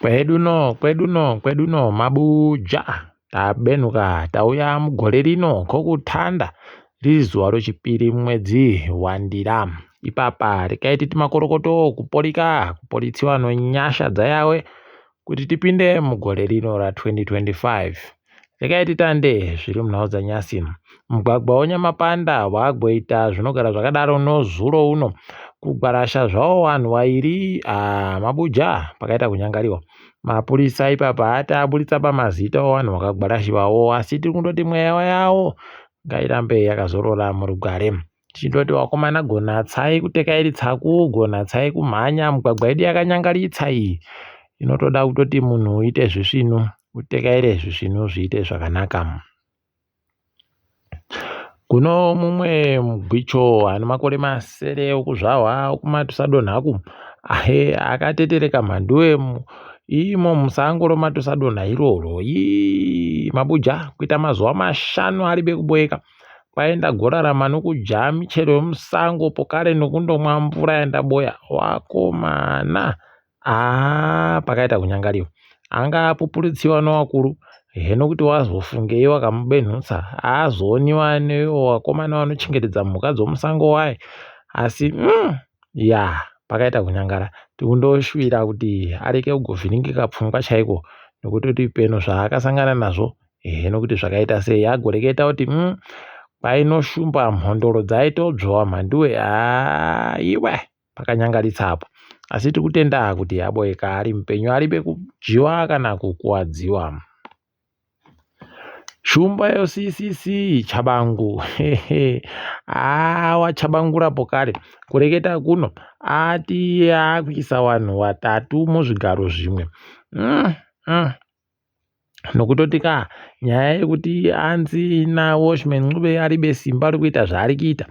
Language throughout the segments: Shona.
Kwedu no, kwedu no, kwedu no, mabuja tabenuka tauya mugore rino kokutanda riri zuva rochipiri mumwedzi waNdira. Ipapa rekai titi makorokoto kuporika kupolitsiwa nonyasha dzaYawe kuti tipinde mugore rino ra 2025. Rekai titande zviri munhau dzanyasi. Mugwagwa weNyamapanda wagoita zvinogara zvakadaro nozuro uno. Kugwarasha zvawo vanhu vairi mabuja pakaita kunyangariwa. Mapurisa ipapa ati aburitsa pamazita evanhu vakagwarashiwawo asi tiri kundoti mweya yawo ngairambe yakazorora murugare. Tichindoti vakomana gonatsai kuteka iri tsaku, gonatsai kumhanya, migwagwa yedu yakanyangaritsa iyi. Inotoda kutoti munhu uite zvisvinu, utekaire zvisvinu zviite zvakanaka. Kuno mumwe mugwicho ane makore masere okuzvarwa okuMatusadonhaku ahe akatetereka mhanduwe imo musango roMatusadonha iroro. Ii mabuja kuita mazuva mashanu aribe kuboeka. Kwaenda gorarama nokudya michero yomusango pokare nokundomwa mvura yandaboya. Wakomana aa pakaita kunyangariwa. Anga apupuritsiwa novakuru heno kuti wazofungei wakamubenhutsa aazooniwa neivo vakomana vanochengetedza mhuka dzomusango waye asi ya pakaita kunyangara. Tikundoshuvira kuti areke kugovhiringika pfungwa chaiko nokutoti peno zvaakasangana nazvo heno kuti zvakaita sei agoreketa kuti kwainoshumba mhondoro dzaitodzvova mhanduwe haa iwe pakanyangaritsa apo asi tiri kutenda kuti aboeka ari mupenyu aribe kudyiwa kana kukuwadziwa. Shumba yoCCC Chabangu haa wachabangura pokare kureketa kuno ati akuisa vanhu vatatu muzvigaro zvimwe Nokutoti ka nyaya yekuti anzi naWatchman Ncube aribe simba rekuita zvaari kuita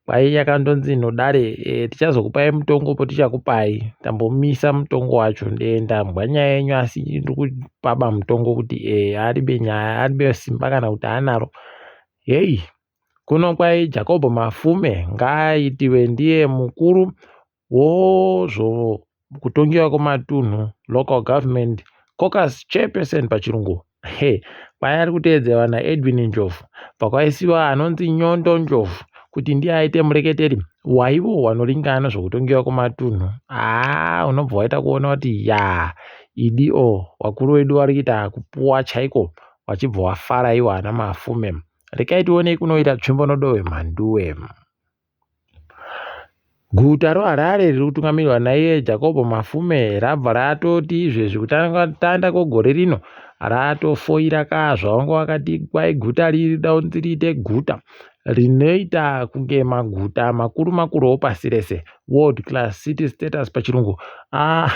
kwai yakandonzi nodare e, tichazokupai mutongo potichakupai tambomisa mutongo wacho ndenda mbwa nyaya yenyu asi ndikupaba mutongo kuti e, aribe nyaya aribe simba kana kuti anaro heyi kuno kwai Jacob Mafume ngaaitiwe ndiye mukuru wozvokutongiwa kwematunhu local government caucus chairperson pachirungu he kwai ari kuteedzewa naEdwin Ndlovu pakwaisiwa anonzi Nyondo Ndlovu kuti ndiye aite mureketeri waivo wanoringana zvokutongiwa kwematunhu haa unobva waita kuona kuti ya idi o vakuru vedu vari kuita kupuwa chaiko wachibva wafara iwo ana Mafume rekai tionei kunoita tsvimbo nodowe mhanduwe. Guta roHarare riri kutungamirirwa naiye Jacob Mafume rabva ratoti izvezvi kutanga kwegore rino ratofoira ka zvavanga vakati kwai guta riri kunzi riite guta rinoita kunge maguta makuru makuru opasi rese world class city status pachirungu ah,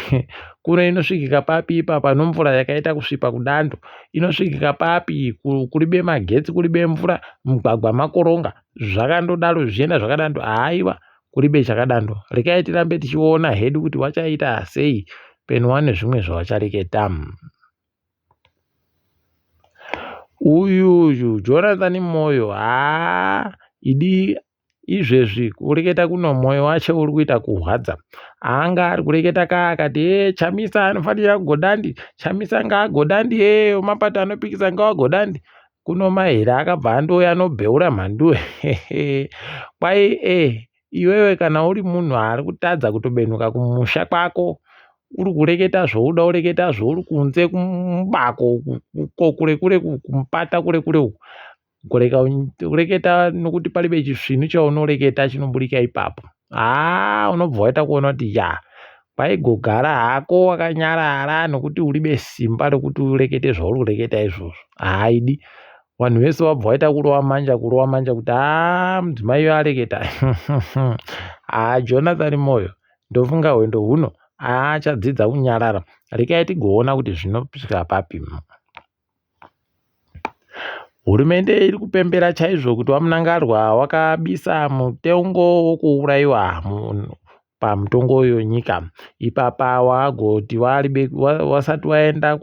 kuno inosvikika papi ipapa nomvura yakaita kusvipa kudando inosvikika papi kuribe magetsi kuribe mvura mugwagwa makoronga Zvakandodaro zvichienda zvakadando haiwa kuribe chakadando rekai tirambe tichiona hedu kuti wachaita sei peno wane zvimwe zvawachareketa. Uyuyu Jonathan Moyo haa idi izvezvi kureketa kuno moyo wacho uri kuita kurwadza anga ari kureketa ka akati e Chamisa anofanira kugodandi Chamisa ngaagodandi e mapato anopikisa ngawagodandi Kuno Mahere akabva andouya anobheura mhanduwe kwai e iwewe kana uri munhu ari kutadza kutobenuka kumusha kwako uri kureketa zvouda ureketa zvouri kunze kumubako uko kure kure kumupata kure kure uko kureka kureketa nokuti paribe chisvinu chaunoreketa chinoburika ipapo haa unobva waita kuona kuti ya Waigogara hako wakanyarara nokuti uribe simba rekuti urekete zvauri kureketa izvozvo. Haaidi. Vanhu vese vabva vaita kurova manja kurova manja kuti haa mudzimai uyo areketa. Haa Jonathan Moyo ndofunga hwendo huno achadzidza kunyarara. Rekai tigoona kuti zvinosvika papi. Hurumende iri kupembera chaizvo kuti VaMnangagwa wakabisa mutongo wokuurayiwa pamutongo wenyika. Ipapa wagoti wasati waenda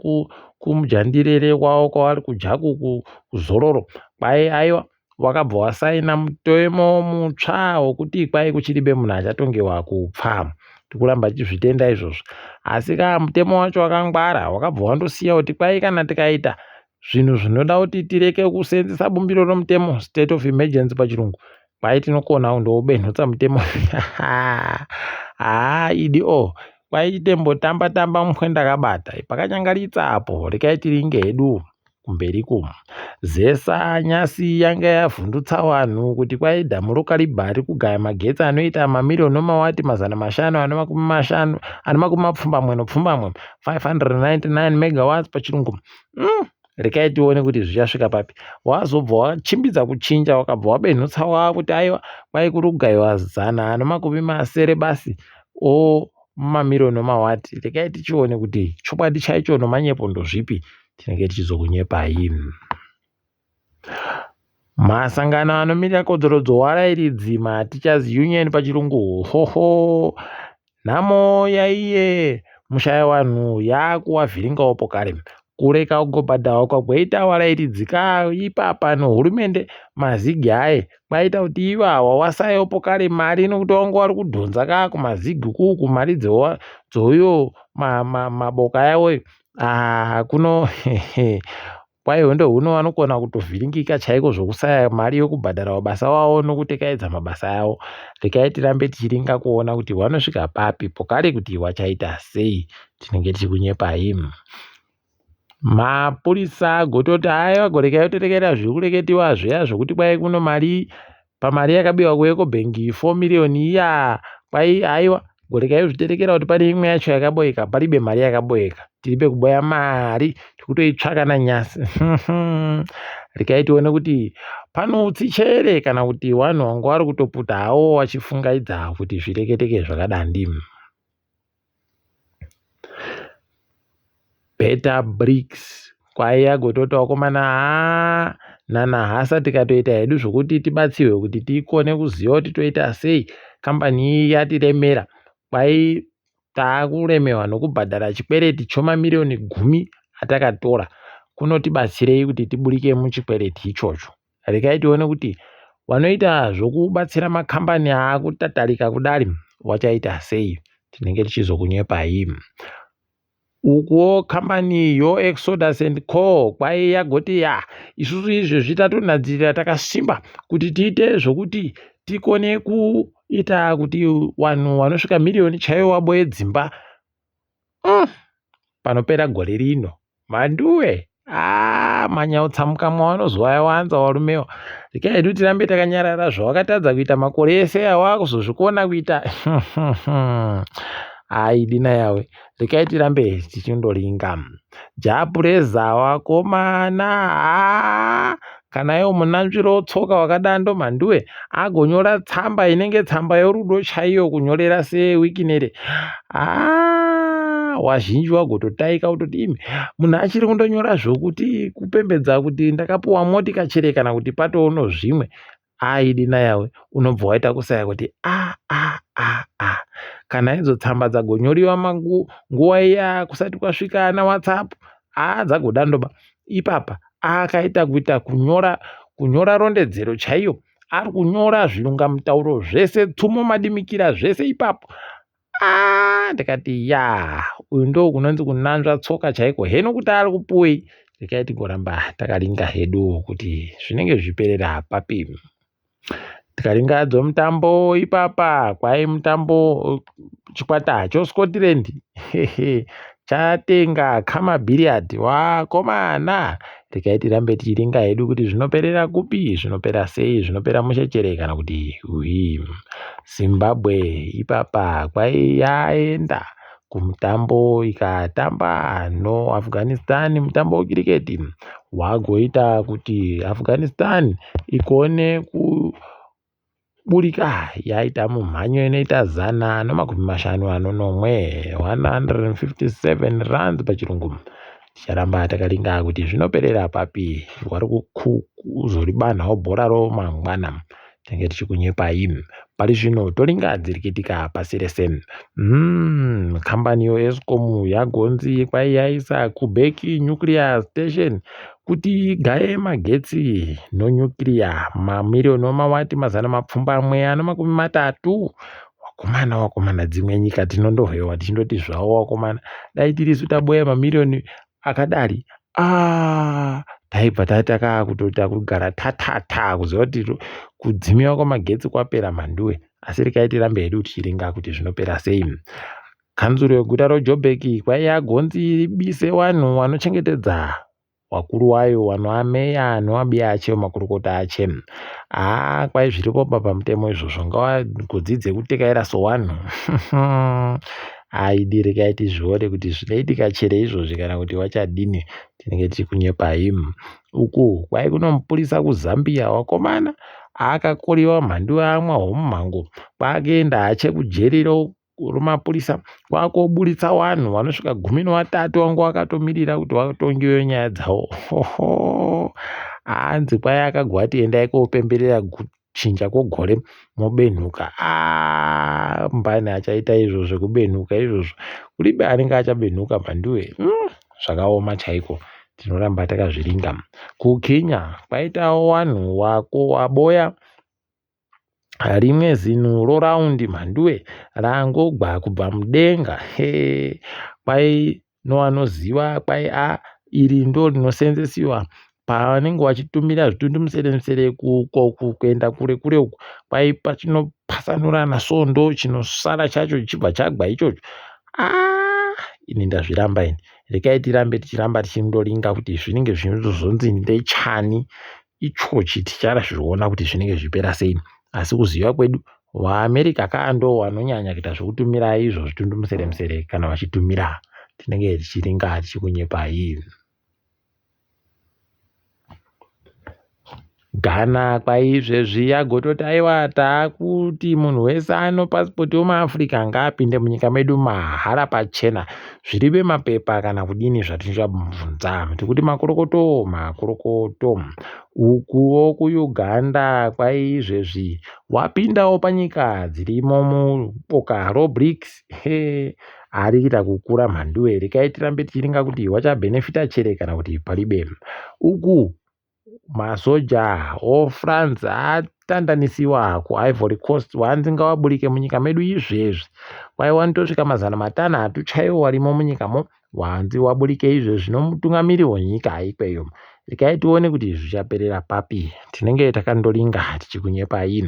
kumujandirere kwavo kwavari kudya kuzororo kwai aiwa wakabva wasaina mutemo mutsva wokuti kwai kuchiribe munhu achatongewa kupfa. Tikuramba tichizvitenda izvozvo. Asi ka mutemo wacho wakangwara wakabva wandosiya kuti kwai kana tikaita zvinhu zvinoda kuti tireke kuseenzesa bumbiro romutemo, state of emergency pachirungu, kwai tinokona kundobenhutsa mutemo. Haa idi o kwai tembotamba tamba mupwe ndakabata pakanyangaritsa apo rekai tiringe hedu kumberi uku. Zesa nyasi yanga yavhundutsa vanhu kuti kwai dhamu roKariba riri kugaya magetsi anoita mamiriyoni omawati 500 ane makumi mashanu ane makumi mapfumbamwe nopfumbamwe 599 megawatts pachirungu. Rekai tione kuti zvichasvika papi. Wazobva wachimbidza kuchinja wakabva wabenhutsa wakuti aiwa kwai kuri kugayiwa 160 basi o mamiriyoni omawati. Rekai tichione kuti chokwadi chaicho nomanyepo ndozvipi tinenge tichizokunyepai. Masangano anomirira kodzero dzowarairidzi maTeachers Union pachirungu hoho nhamo yaiye mushayawanhu yakuwavhiringawo pokare kureka kugobhadharwa kwagweita warairidzi ka ipapa nohurumende mazigi aye kwaita kuti ivawa wasayewo pokare mari nokuti wanga wari kudhonza ka kumazigi kuku mari dzouyo maboka yawoyo Ah, kuno kwai hondo huno vanokona kutovhiringika chaiko zvokusaya mari yokubhadhara mabasa wavo nokutekaidza mabasa avo. Rekai tirambe tichiringa kuona kuti vanosvika papi pokare kuti vachaita sei. Tinenge tichikunyepai. Mapurisa agototi aiwa gorekai torekera zviri kureketiwa zviya zvokuti kwai kuno mari pamari yakabiwa kuEcobank 4 miriyoni iya kwai aiwa gorekai zviterekera kuti pane imwe yacho yakaboeka paribe mari yakaboeka tiribe kuboya mari tikutoitsvaka nanyasi rekai tione kuti pano utsi chere kana kuti vanhu vanga vari kutoputa hawo vachifungaidza kuti zvireketeke zvakadandi. Better bricks kwaiya gototi vakomana haa nanahasa tikatoita hedu zvokuti tibatsirwe kuti tikone kuziva kuti toita sei kambani iyi yatiremera kwai taakuremewa nokubhadhara chikwereti chomamiriyoni gumi atakatora kunotibatsirei kuti tiburike muchikwereti ichocho. Regai tione kuti vanoita zvokubatsira makambani aakutatarika kudari vachaita sei. Tinenge tichizokunyepai. Ukuwo kambani yoExodus and Co kwai yagoti ya isusu izvezvi tatonadzirira takasimba kuti tiite zvokuti tikone kuita kuti vanhu vanosvika miriyoni chaiyo vaboye dzimba panopera gore rino. Mhanduwe haa manyautsa mukamwa wanozoawanza warumewa regai hedu tirambe takanyarara zvawakatadza kuita makore ese awakuzozvikona kuita hayi dina yawe regai tirambe tichindoringa japureza wakomana haa kana iwo munanzviro wotsoka wakadando mhanduwe agonyora tsamba inenge tsamba yorudo chaiyo kunyorera sewikinere haa wazhinji wagototaika kutoti imi munhu achiri kundonyora zvokuti kupembedza kuti ndakapuwa motika chere kana kuti patoono zvimwe aidi nayawe unobva waita kusaya kuti a a a a kana idzo tsamba dzagonyoriwa nguva iya kusati kwasvika ana whatsapp haa dzagodandoba ipapa akaita kuita kunyora kunyora rondedzero chaiyo ari kunyora zvirungamutauro zvese tsumo madimikira zvese ipapo ah, ndikati ya uyu ndo kunonzi kunanzva tsoka chaiko heno kuti ari kupuwei rekai tigoramba takaringa hedu kuti zvinenge zvichiperera papi Tikaringa dzomutambo ipapa kwai mutambo chikwata choScotland chatenga Khama Billiat wakomana. Regai tirambe tichiringa hedu kuti zvinoperera kupi, zvinopera sei, zvinopera mushe chere kana kuti hwii. Zimbabwe ipapa kwai yaenda kumutambo ikatamba noAfghanistan mutambo wekiriketi wagoita kuti Afghanistan igone kuburika yaita mumhanyo inoita 157 157 runs pachirungu. Ticharamba takaringa kuti zvinoperera papi wari kuzoribanhawo bhoraro mangwana. Tinenge tichikunyepai. Pari zvino toringa dziri kuitika pasi rese. Kambani yoEskom yagonzi kwai yaisa Quebec Nuclear Station kuti igaye magetsi nonuclear mamiriyoni omawati 830. Wakomana wakomana dzimwe nyika tinondohwewa tichindoti zvawo wakomana dai tirisu taboya mamiriyoni akadari aah taibva tataka kutoita kugara tatata kuziva kuti kudzimiwa kwamagetsi kwapera mhanduwe asi rekai tirambe hedu tichiringa kuti zvinopera sei. Kanzuru yeguta roJoburg kwaiyagonzi ibise vanhu vanochengetedza wakuru wayo wanova meya newabiya ache makurukota ache haa kwai zviripo pa pamutemo izvozvo ngawagodzidze kutekaira sowanhu aidi regai tizvione kuti zvinoitika chere izvozvi kana kuti wachadini tinenge tiri kunyepa him uku kwai kunomupurisa kuzambia wakomana akakoriwa mhandu amwa homumhango kwakuenda ache kujeriro Mapurisa kwakoburitsa wanhu wanosvika 13 wanga wakatomirira kuti watongewe nyaya dzawo. Hoho hanzi kwai akagwati endai kopemberera kuchinja kwegore mobenhuka. Aah mbani achaita izvo zvekubenhuka izvozvo. Kuribe anenge achabenhuka mhanduwe. Zvakaoma chaiko. Tinoramba takazviringa. KuKenya kwaitawo wanhu wako waboya Rimwe zinhu roraundi mhanduwe rangogwa kubva mudenga hee kwai nowanoziva kwai a iri ndorinosenzesiwa pavanenge vachitumira zvitundu musere musere kuenda kure kure uku kwai pachinopasanurana so ndochinosara chacho chichibva chagwa ichocho aah ini ndazviramba ini regai tirambe tichiramba tichindoringa kuti zvinenge zvinozonzi ndechani ichochi tichazviona kuti zvinenge zvichipera sei asi kuziva kwedu vaamerica kaa ndo vanonyanya kuita zvekutumira izvo zvitundu musere musere kana vachitumira tinenge tichiringa tichikunyepai Ghana kwaizvezvi yagototi aiwa taakuti munhu wese ano pasipoti wemuAfrica ngaapinde munyika medu mahara pachena zviribe mapepa kana kudini zvatichabvunza tikuti makorokoto makorokoto ukuwo kuUganda kwaizvezvi wapindawo panyika dzirimo muboka roBRICS he ari kuita kukura mhanduwe rekai tirambe tichiringa kuti wachabhenefita chere kana kuti paribe uku Masoja oFrance atandanisiwa kuIvory Coast wanzi ngawaburike munyika medu izvezvi. Kwai wanotosvika 600 chaiwo warimo munyikamo wanzi waburike izvezvi nomutungamiri wenyika ikweyo. Regai tione kuti zvichaperera papi. Tinenge takandoringa tichikunyepai.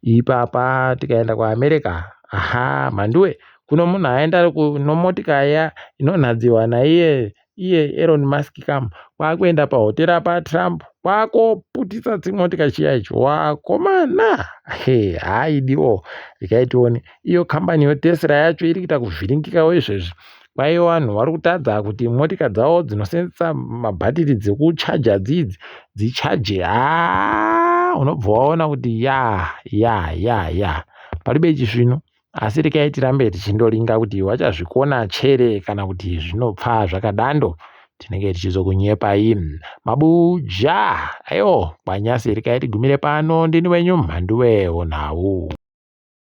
Ipapa tikaenda kuAmerica, aha mhanduwe kuno munhu aenda nomotika iya inonhadziwa naiye iye Elon Musk kam kwakuenda pahotera paTrump kwakoputitsa tsimotika chiya icho wakomana he haidiwo regai tione iyo kambani yoTesla yacho iri kuita kuvhiringikawo izvezvi kwaiyo vanhu vari kutadza kuti motika dzavo dzinosenzesa mabhatiri dzekuchaja dzidzi dzichaje haa unobva waona kuti ya ya ya ya paribe chisvinu Asi regai tirambe tichindoringa kuti wachazvikona chere kana kuti zvinopfa zvakadando tinenge tichizokunyepai mabuja ayo kwanyasi regai tigumire pano ndini wenyu mhanduwe wonhau.